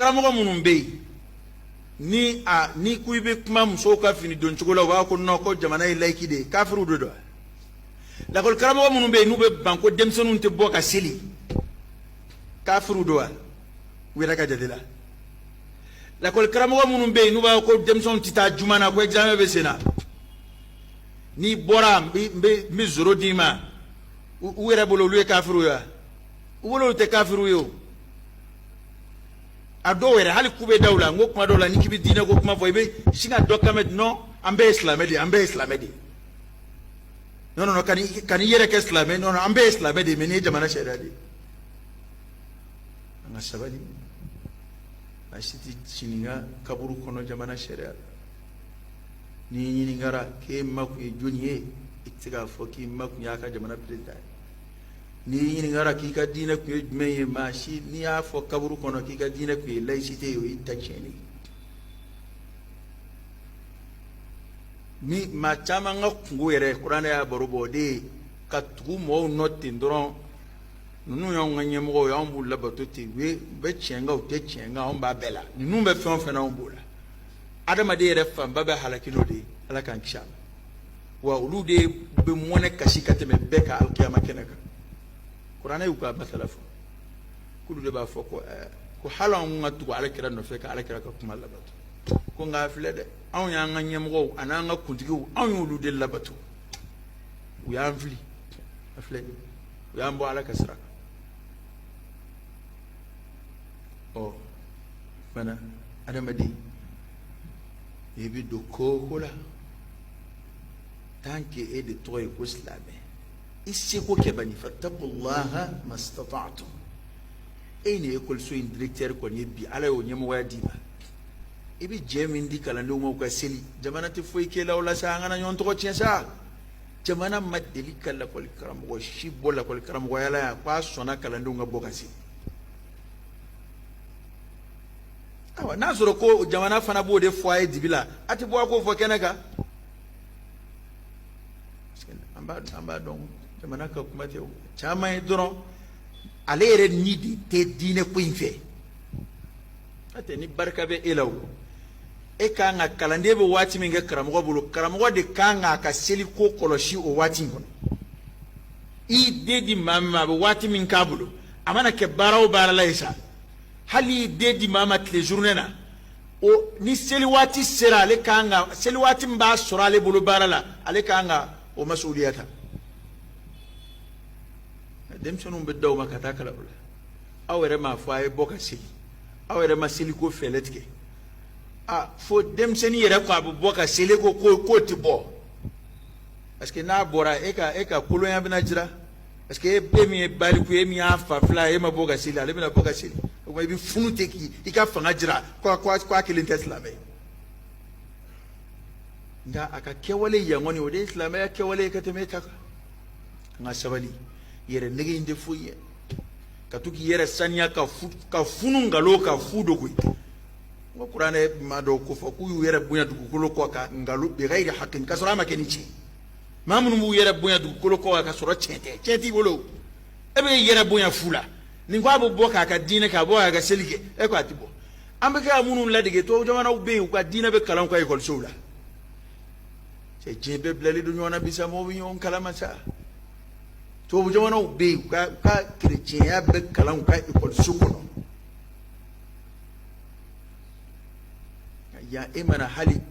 karamɔgɔ minnu bɛ yen, ni a ni ko i bɛ kuma musow ka fini don cogo la, u b'a ko non, ko jamana ye laïque de ye, kafiriw de don. Lakɔli karamɔgɔ minnu bɛ yen, n'u bɛ ban ko denmisɛnninw tɛ bɔ ka seli, kafiriw don wa u yɛrɛ ka jate la? Lakɔli karamɔgɔ minnu bɛ yen, n'u b'a ko denmisɛnw tɛ taa juma na, ko examen bɛ sen na, n'i bɔra n bɛ zéro d'i ma, u yɛrɛ bolo olu ye kafiriw ye wa? U bolo olu tɛ kafiriw ye o. A dɔw yɛrɛ, hali ku bɛ da u la. N ko kuma dɔw la, n'i k'i bɛ diinɛ ko kuma fɔ, i bɛ sin ka dɔ kan mɛn: non, an bɛɛ ye silamɛ de ye, an bɛɛ ye silamɛ de ye. Non, non, kan'i yɛrɛ kɛ silamɛ. Non, non, an bɛɛ ye silamɛ de ye, mais nin ye jamana sariya de ye. An ka sabali. Maa si tɛ ɲininka kaburu kɔnɔ jamana sariya la. N'i ɲininkara k'e ma kun ye jɔni ye, i tɛ se k'a fɔ k'i ma kun y'a ka jamana président ye. N'i ɲininkara k'i ka diinɛ kun ye jumɛn ye, maa si, n'i y'a fɔ kaburu kɔnɔ k'i ka diinɛ kun ye laïcité ye, o y'i ta tiɲɛni ye. Ni maa caman ka kunko yɛrɛ, kuranɛ y'a baro bɔ, o de ye ka tugu mɔgɔw nɔ ten dɔrɔn. Ninnu y'anw ka ɲɛmɔgɔw ye, anw b'u labato ten. U bɛ tiɲɛ kan, u tɛ tiɲɛ kan, anw b'a bɛɛ la. Ninnu bɛ fɛn o fɛn na, anw b'o la. Adamaden yɛrɛ fanba bɛ halaki n'o de ye, Ala k'an kisi a ma. Wa olu de bɛ mɔnɛ kasi ka tɛmɛ bɛɛ kan alikiyama kɛnɛ kan. Kuranɛ y'u ka masala fɔ k'olu de b'a fɔ ko hali anw ka tugu Ala kira nɔfɛ, ka Ala kira ka kuma labato, ko nka filɛ dɛ, anw y'an ka ɲɛmɔgɔw ani an ka kuntigiw, anw y'olu de labato, u y'an fili. A filɛ, u y'an bɔ Ala ka sira kan. Ɔ fana, adamaden, i bɛ don ko o ko la, tant que e de tɔgɔ ye ko silamɛ, i seko kɛ bani. Fattaqullaha mastata'tum. E ni ekɔliso in directeur kɔni ye bi, Ala y'o ɲɛmɔgɔya d'i ma, i bɛ jɛ min di kalandenw ma u ka seli, jamana tɛ foyi k'e la o la sa. An kana ɲɔgɔn tɔgɔ tiɲɛ sa. Jamana ma deli ka lakɔli karamɔgɔ si bɔ lakɔli karamɔgɔya la yan k'a sɔnna kalandenw ka bɔ ka seli. Ayiwa, n'a sɔrɔ ko jamana fana b'o de fɔ a ye dibi la, a tɛ bɔ a k'o fɔ kɛnɛ kan. An b'a dɔn jamana ka kuma tɛ o caman ye dɔrɔn, ale yɛrɛ ni de tɛ diinɛ ko in fɛ. N'o tɛ, ni barika bɛ e la, o e kan ka kalanden bɛ waati min kɛ karamɔgɔ bolo, karamɔgɔ de kan k'a ka seliko kɔlɔsi o waati in kɔnɔ. I den di maa min ma, a bɛ waati min k'a bolo, a mana kɛ baara o baara la ye sa, hali i den di maa ma tile journée na, o ni seli waati sera, ale kan ka seli waati min b'a sɔrɔ ale bolo baara la, ale kan ka o masuliya ta. Denmisɛnninw bɛ d'aw ma ka taa kalan la, aw yɛrɛ m'a fɔ a ye bɔ ka seli, aw yɛrɛ ma seliko fɛɛrɛ tigɛ. A fo denmisɛnnin yɛrɛ ko a bɛ bɔ ka seli, ko k'o tɛ bɔ, parce que n'a bɔra, e ka kolonya bɛna jira, parce que e min ye baliku ye, e min y'a fa fila ye, e ma bɔ ka seli, ale bɛna bɔ ka seli. O tuma i bɛ funu ten k'i i ka fanga jira ko a kelen tɛ silamɛ ye. Nka a ka kɛwale yan kɔni, o de ye silamɛya kɛwale ye ka tɛmɛ e ta kan. An ka sabali. Yɛrɛ nege in tɛ foyi ye ka to k'i yɛrɛ saniya ka funu nkalon ka fu dogo ye. N ko kuranɛ maa dɔw ko fɔ k'u y'u yɛrɛ bonya dugukolo kɔ kan nkalon, bighayri haqqin, ka sɔrɔ a ma kɛ ni tiɲɛ. Maa minnu b'u yɛrɛ bonya dugukolo kɔ kan ka sɔrɔ tiɲɛ tɛ, tiɲɛ t'i bolo, e bɛ i yɛrɛ bonya fu la. Nin ko a bɛ bɔ k'a ka diinɛ kɛ, a bɔ k'a ka seli kɛ, e ko a tɛ bɔ. An bɛ kɛ ka minnu ladege, tubabu jamanaw bɛ yen, u ka diinɛ bɛ kalan u ka ekɔlisow la. Cɛ, diɲɛ bɛɛ bilalen don ɲɔgɔn na bi sa, mɔgɔw bɛ ɲɔgɔn kalama sa. Tubabu jamanaw bɛ yen, u ka kerecɛnya bɛ kalan u ka ekɔliso kɔnɔ. Yan, e mana hali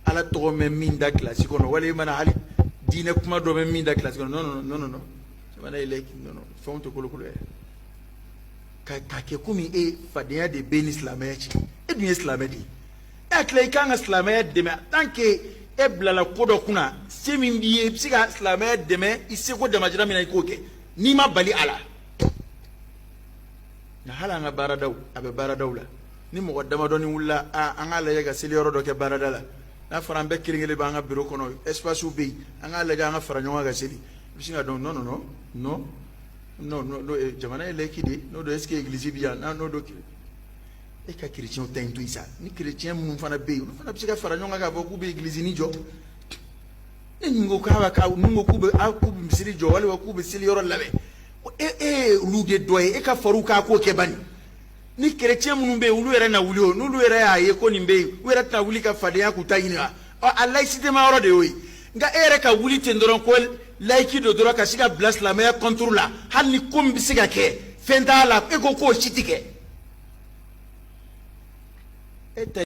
Ala tɔgɔ mɛn min da kilasi kɔnɔ, wala e mana hali diinɛ kuma dɔ mɛn min da kilasi kɔnɔ, non, non, non, non, non, jamana ye laïque, non, non, fɛnw tɛ kolokolo yɛrɛ. Ka kɛ komi e fadenya de bɛ ni silamɛya cɛ. E dun ye silamɛ de ye, e hakili i kan ka silamɛya dɛmɛ. Tant que e bilala ko dɔ kunna, se min b'i ye, i bɛ se ka silamɛya dɛmɛ i seko damajira min na, i k'o kɛ n'i ma bali a la. Nka hali an ka baaradaw, a bɛ baaradaw la, ni mɔgɔ damadɔni wulila, a an k'a lajɛ ka seli yɔrɔ dɔ kɛ baarada la. N'a fɔra an bɛɛ kelen kelen b'an ka bureau kɔnɔ, espace bɛ yen, an k'a lajɛ an ka fara ɲɔgɔn kan ka seli, i bɛ sin ka dɔn: non, non, non, non, non, non, jamana ye laïque de ye. N'o don, est ce que église bi yan? N'o don, e ka chrétien ta in to yen sa. Ni chrétien minnu fana bɛ yen, olu fana bɛ se ka fara ɲɔgɔn kan k'a fɔ k'u bɛ église ni jɔ. Ni nin ko k'a ka ninnu ko k'u bɛ misiri jɔ walima k'u bɛ seli yɔrɔ labɛn, e ye olu de dɔ ye, e ka far'u k'a ko kɛ bani. Ni kerecɛn minnu bɛ yen, olu yɛrɛ na wuli o, n'olu yɛrɛ y'a ye ko nin bɛ yen, u yɛrɛ tɛna wuli ka fadenya k'u ta ɲini wa? Ɔ, a laïcité ma yɔrɔ de y'o ye. Nka e yɛrɛ ka wuli ten dɔrɔn ko laïque don dɔrɔn, ka se ka bila silamɛya contre la, hali ni ko min bɛ se ka kɛ, fɛn t'a la, e ko k'o si tɛ kɛ, e tɛ.